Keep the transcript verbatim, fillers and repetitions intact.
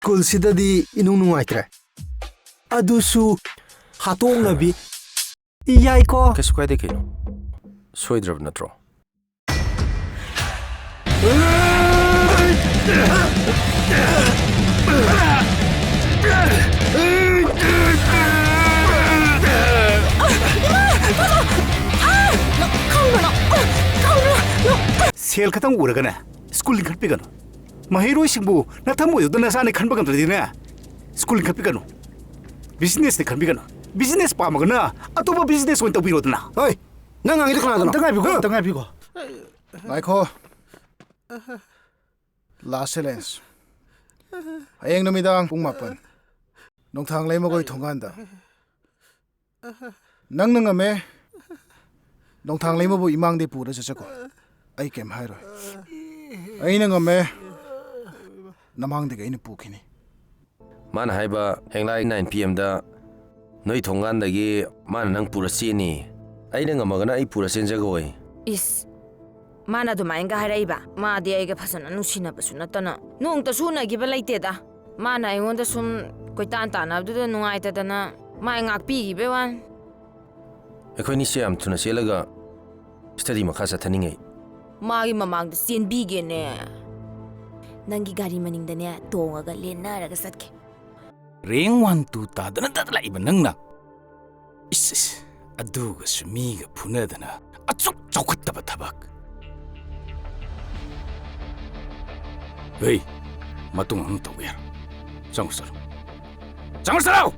ꯁ꯭ꯀꯨꯜꯁꯤꯗꯗꯤ ꯏꯅꯨꯡ ꯅꯨꯡꯉꯥꯏꯇ꯭ꯔꯦ꯫ ꯑꯗꯨꯁꯨ ꯍꯥꯠꯇꯣꯛꯅꯕꯤ꯫ ꯌꯥꯏꯀꯣ? ꯀꯩꯁꯨ ꯀꯥꯏꯗꯦ ꯀꯩꯅꯣ꯫ ꯁꯣꯏꯗ꯭ꯔꯕ ꯅꯠꯇ꯭ꯔꯣ? ꯁꯦꯜ ꯈꯛꯇꯪ ꯎꯔꯒꯅꯦ ꯁ꯭ꯀꯨꯜ ꯂꯤꯡꯈꯠꯄꯤꯒꯅꯨ꯫ ꯃꯍꯩꯔꯣꯏꯁꯤꯡꯕꯨ ꯅꯊꯃꯣꯏꯗꯨꯗ ꯅꯆꯥꯅꯤ ꯈꯟꯕ ꯉꯝꯗ꯭ꯔꯗꯤꯅꯦ, ꯁ꯭ꯀꯨꯜ ꯂꯤꯡꯈꯠꯄꯤꯒꯅꯨ꯫ ꯕꯤꯖꯤꯅꯦꯁꯅꯤ ꯈꯟꯕꯤꯒꯅꯨ꯫ ꯕꯤꯖꯤꯅꯦꯁ ꯄꯥꯝꯃꯒꯅ ꯑꯇꯣꯞꯄ ꯕꯤꯖꯤꯅꯦꯁ ꯑꯣꯏꯅ ꯇꯧꯕꯤꯔꯣꯗꯅ꯫ ꯍꯣꯏ, ꯅꯪ ꯉꯥꯡꯉꯤꯗꯣ ꯀꯅꯥꯗꯅꯣ? ꯑꯝꯇ ꯉꯥꯏꯕꯤꯈꯣ, ꯍꯥ? ꯑꯝꯇ ꯉꯥꯏꯕꯤꯈꯣ꯫ ꯉꯥꯏꯈꯣ꯫ ꯂꯥꯁ ꯆꯦꯂꯦꯟꯖ꯫ ꯍꯌꯦꯡ ꯅꯨꯃꯤꯗꯥꯡ ꯄꯨꯡ ꯃꯥꯄꯟ, ꯅꯣꯡꯊꯥꯡ ꯂꯩꯃꯒꯣꯏ ꯊꯣꯡꯒꯥꯟꯗ꯫ ꯅꯪꯅ ꯉꯝꯃꯦ, ꯅꯣꯡꯊꯥꯡ ꯂꯩꯃꯕꯨ ꯏꯃꯥꯡꯗꯩ ꯄꯨꯔ ꯆꯠꯆꯀꯣ꯫ ꯑꯩ ꯀꯩꯝ ꯍꯥꯏꯔꯣꯏ꯫ ꯑꯩꯅ ꯉꯝꯃꯦ, ꯅꯃꯥꯡꯗꯒꯤ ꯑꯩꯅ ꯄꯨꯈꯤꯅꯤ꯫ ꯃꯥꯅ ꯍꯥꯏꯕ ꯍꯌꯦꯡꯂꯥꯏ nine P M ꯗ ꯅꯣꯏ ꯊꯣꯡꯒꯥꯟꯗꯒꯤ ꯃꯥꯅ ꯅꯪ ꯄꯨꯔ ꯆꯦꯟꯅꯤ꯫ ꯑꯩꯅ ꯉꯝꯃꯒꯅ ꯑꯩ ꯄꯨꯔ ꯆꯦꯟꯖꯈꯣꯏ꯫ ꯏꯁ, ꯃꯥꯅ ꯑꯗꯨꯃꯥꯏꯅꯒ ꯍꯥꯏꯔꯛꯏꯕ? ꯃꯥꯗꯤ ꯑꯩꯒ ꯐꯖꯅ ꯅꯨꯡꯁꯤꯅꯕꯁꯨ ꯅꯠꯇꯅ꯫ ꯅꯣꯡꯇꯁꯨ ꯎꯅꯈꯤꯕ ꯂꯩꯇꯦꯗ꯫ ꯃꯥꯅ ꯑꯩꯉꯣꯟꯗ ꯁꯨꯝ ꯀꯣꯏꯇꯥꯟ ꯇꯥꯟꯅꯕꯗꯨꯗ ꯅꯨꯡꯉꯥꯏꯇꯗꯅ ꯃꯥꯏ ꯉꯥꯛꯄꯤꯈꯤꯕꯩ ꯋꯥꯅꯤ꯫ ꯑꯩꯈꯣꯏꯅꯤꯁꯦ ꯌꯥꯝ ꯊꯨꯅ ꯆꯦꯜꯂꯒ study ꯃꯈꯥ ꯆꯠꯊꯅꯤꯡꯉꯩ꯫ ꯃꯥꯒꯤ ꯃꯃꯥꯡꯗ ꯆꯦꯟꯕꯤꯒꯦꯅꯦ꯫ ꯅꯪꯒꯤ ꯒꯥꯔꯤ ꯃꯅꯤꯡꯗꯅꯦ ꯇꯣꯡꯉꯒ ꯂꯦꯟꯅꯔꯒ ꯆꯠꯀꯦ꯫ Rank one two ꯇꯥꯗꯅ ꯇꯠꯂꯛꯏꯕ ꯅꯪꯅ? ꯏꯁ, ꯏꯁ, ꯑꯗꯨꯒꯁꯨ ꯃꯤꯒ ꯐꯨꯅꯗꯅ ꯑꯁꯨꯛ ꯆꯥꯎꯈꯠꯇꯕ ꯊꯕꯛ꯫ ꯍꯩ, ꯃꯇꯨꯡ ꯑꯃꯨꯛ ꯇꯧꯕ ꯌꯥꯔꯣꯏ꯫ ꯆꯪꯉꯨ ꯆꯠꯂꯨ꯫ ꯆꯪꯉꯨ ꯆꯠꯂꯨ!